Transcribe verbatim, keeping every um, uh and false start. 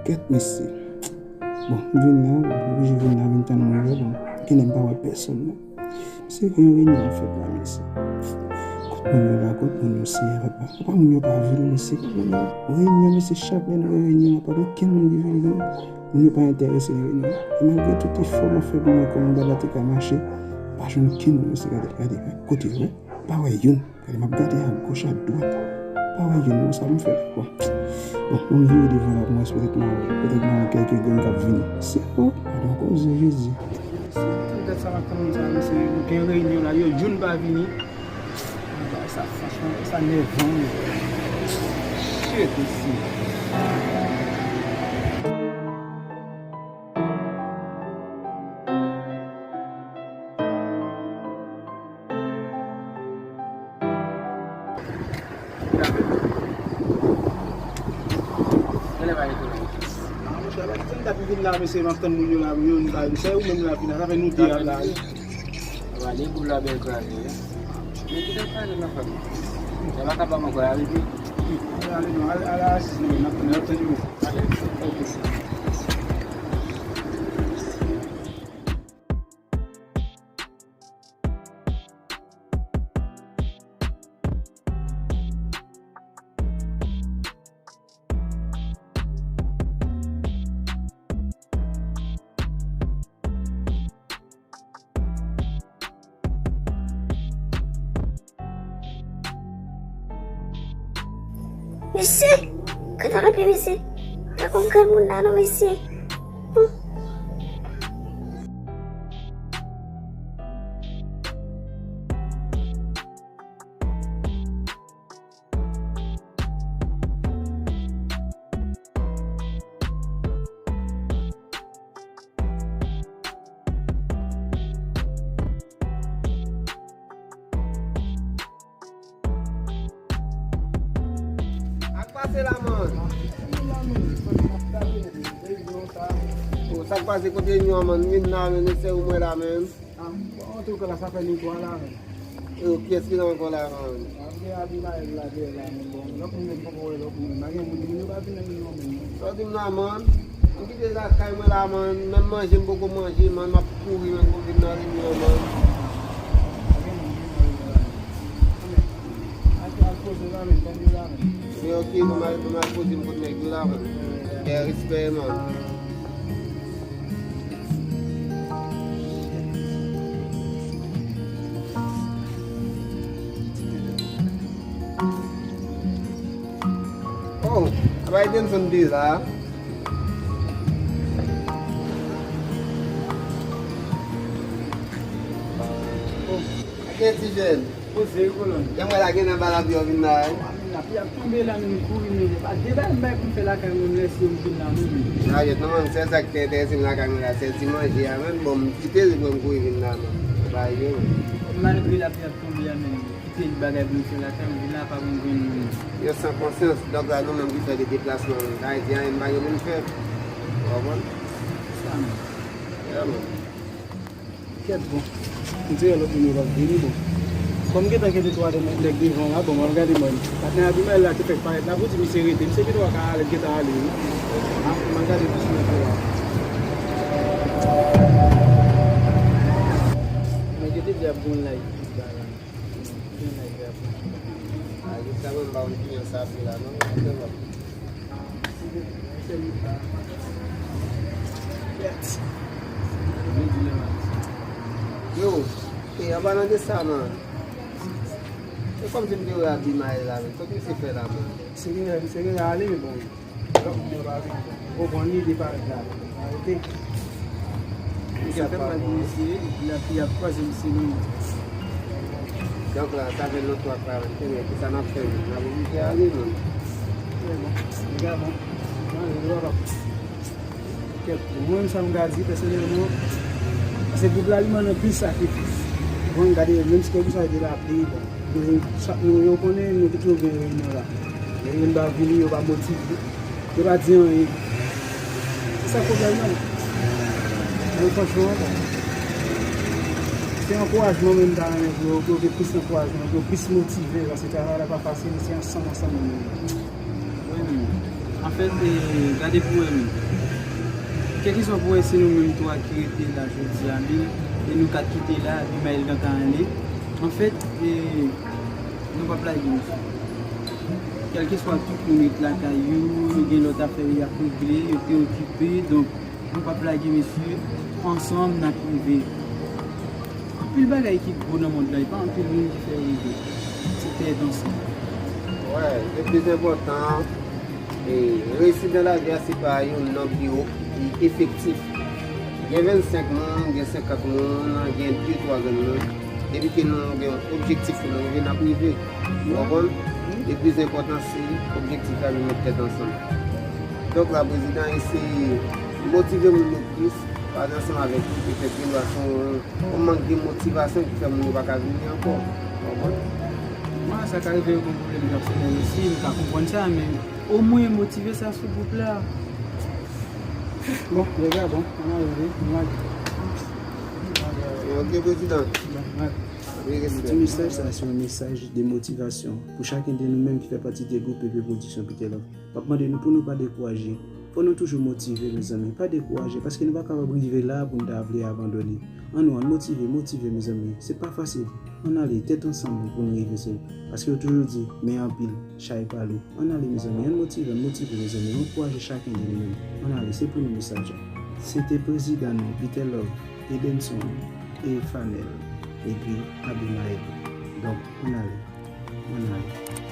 Gad mesye. Bon, m vin la, m oblije vin la, vin tann moun yo, bon, genlè m pa wè pèsonn non. Mesye, gen yon reyinyon ap fèt la, mesye. Kot moun yo la, kot moun yo, Seyè papa? Apa moun yo pa vini, mesye? Kot moun yo? Reyinyon, mesye, chak lè nou wè reyinyon la, pa gen okenn moun ki vini non. Moun yo pa enterese nan reyinyon. E malgre tout efò m ap fè pou m wè kòman bagay la te ka mache, pa jwenn okenn moun, mesye, gade, gade, gade, kote yo, pa wè youn. Gade, m ap gade a goch, a dwat. Pa wè youn non, sa m fè la, bon. Bon, m vire devan la pou m wè si petèt m a wè, petèt m a wè kèlke grenn k ap vini. Se o, gadon koze, Jezi. Se poutèt sa m ap tann moun sa yo, se gen reyinyon la, yo youn pa vini. Bagay sa, franchman, bagay sa nèvan wi. Shit, isi. Ah, monchè, pa di m t ap vin la, mesye, m ap tann moun yo la, yo, yo, se ou menm la vin la, sa fè nou de ap la. Wale, boul la bèl kraze, wi. Men kite m kraze nan fè m. Sa pa ka ban m ankò, ale, ale, non, ale, ale asiz nou, n ap, n ap tann yo. Ale, ok. Mesye! Gade yon lapli, mesye! Pa konn granmoun la non, mesye! Ak pase la, man. O, sa k pase kote nou an, man? Vin la, man, se ou mwen la, man. Ah, bon, antouka, sa fè nou twa la, men. Yo, kiyès ki la ankò la, man? Ap gen Abimael la dèyè la, men bon, lòt moun menm poko wè lòt moun. Pa gen moun, moun yo pa vin nan nou non, men. Sa w di m la, man? M kite lakay mwen la, man. Menm manje m poko manje, man. M ap kouri, man, pou vin nan reyinyon, man. Pa gen moun vin nan reyinyon la, men. Al, al poze la, men, tann yo la, men. Men ok, bon, m al, bon, m al poze m kot nèg yo la, man. Bèl respè, man. Oh, apa Edenson deja? Oh, ake ti jèn. Poze wi, kolonn. Jan mwen la gen nan bala pi yo vin la, wi. Lapli ap tonbe la, men m kouri, men pa de bagay m bay pou m fè lakay mwen, m lèse yo m vin la, non, men. Sa jèt non, man, sèl sa ki te enterese m lakay mwen la, sèl ti manje a, men bon, m kite li pou m kouri vin la, man. Bay yo, man. Malgre lapli ap tonbe a, men m kite bagay pou m fè lakay mwen, vin la pa gon grenn moun. Yo san konsyans, dòg la nou menm ki fè de deplasman, Ayiti anyen m pa gen pou m fè. Ou konprann? Sa, men. Yeah, man. Kèt, bon. M te wè lòt moun yo p ap vini, bon. Kòm gentan gen de twa nèg devan la, bon, m ap gade mwen. Patnè Abimael la te fèk parèt la pou di misye rete. Misye gentan ka ale, gentan ale, wi. M ap, m ap gade plis mwen la. Men yo te di ap gon live tout bagay. Gon live la. A, jiska mwen m pa konn kijan sa ap ye la, non. Yo, e, an palan de sa, man. E kòmsi m te wè Abimael la, men. Kot misye fè la, man? Se gen, se gen ale, men bon. Lòt moun yo pa vin. Ou konprann, li deparèt la. Arete. Sa fè mal pou misye, lapli ap kwaze misye menm. Donk la, sa fè nou twa pa rentre, men kisa n ap fè menm? N ap oblije ale menm. Men bon, piga bon. Mwen, mwen pa kèt, mwen, sa m ka di pèsonèlman, se gwoup la li mande anpil sakrifis. Bon, gade, menm si kèlkeswa de lapli, bon, nou, sa, nou, yo konnen, nou te toujou gen reyinyon la. Lè youn pa vini, yo pa motive. Yo pa di anyen. Se sa pwoblèm nan. Men franchman, bon. Se ankourajman menm ta renmen pou yo, pou yo gen plis ankourajman, pou yo plis motive, paske travay la pa fasil, se ansanm, ansanm nou ye. Wi, wi. Anfèt, e, gade pou wè menm. Kèlkeswa pou wè se nou menm twa ki rete la jodi a menm, e nou kat kite la, Abimael gentan ale. Anfèt, e, nou p ap lage mesye. Kèlkeswa tout moun ret lakay yo, yo gen lòt afè y ap regle, yo te okipe, donk, nou p ap lage mesye, ansanm n ap rive. Anpil bagay ki gwo nan mond lan, e pa anpil moun ki fè rive. Se tèt ansanm. Wè, le plis enpòtan, e, reyisit nan lavi a, se pa yon nonb ki efektif. Gen vennsenk moun, gen senkant moun, gen de twa grenn moun. Depi ke nou gen yon objektif pou nou rive, n ap rive. Ou konprann? Le plis enpòtan, se objektif la, nou met tèt ansanm. Donk la, prezidan, eseye motive moun yo plis, pale ansanm avèk yo, petèt gen dwa se yon, yon mank de motivasyon ki fè moun yo pa ka vini ankò. Ou konprann? Mwen, sa ka rive yo gen pwoblèm pèsonèl osi, m ka konprann sa, men omwen motive sa sou gwoup la. Bon, lè a bon, ann ale, ann ale. Ok, prezidan. Bon, ann ale. Ti mesaj sa se yon mesaj de motivasyon pou chaken de nou menm ki fè pati de gwoup P P Production Peter Love. M ap mande nou pou nou pa dekouraje. Fò nou toujou motive, mezanmi. Pa dekouraje, paske nou pa kapab rive la pou nou ta vle abandone. An nou, ann motive, motive, mezanmi. Se pa fasil. Ann ale, tèt ansanm pou nou rive, se, paske yo toujou di, men anpil, chay pa lou. Ann ale, mezanmi, ann motive, ann motive, mezanmi. Ann ankouraje chaken de nou menm. Ann ale, se pou nou mesaj la. Se te prezidan nou, Peter Love, Edenson, e Fanel, epi Abimael. Donk, ann ale, ann ale.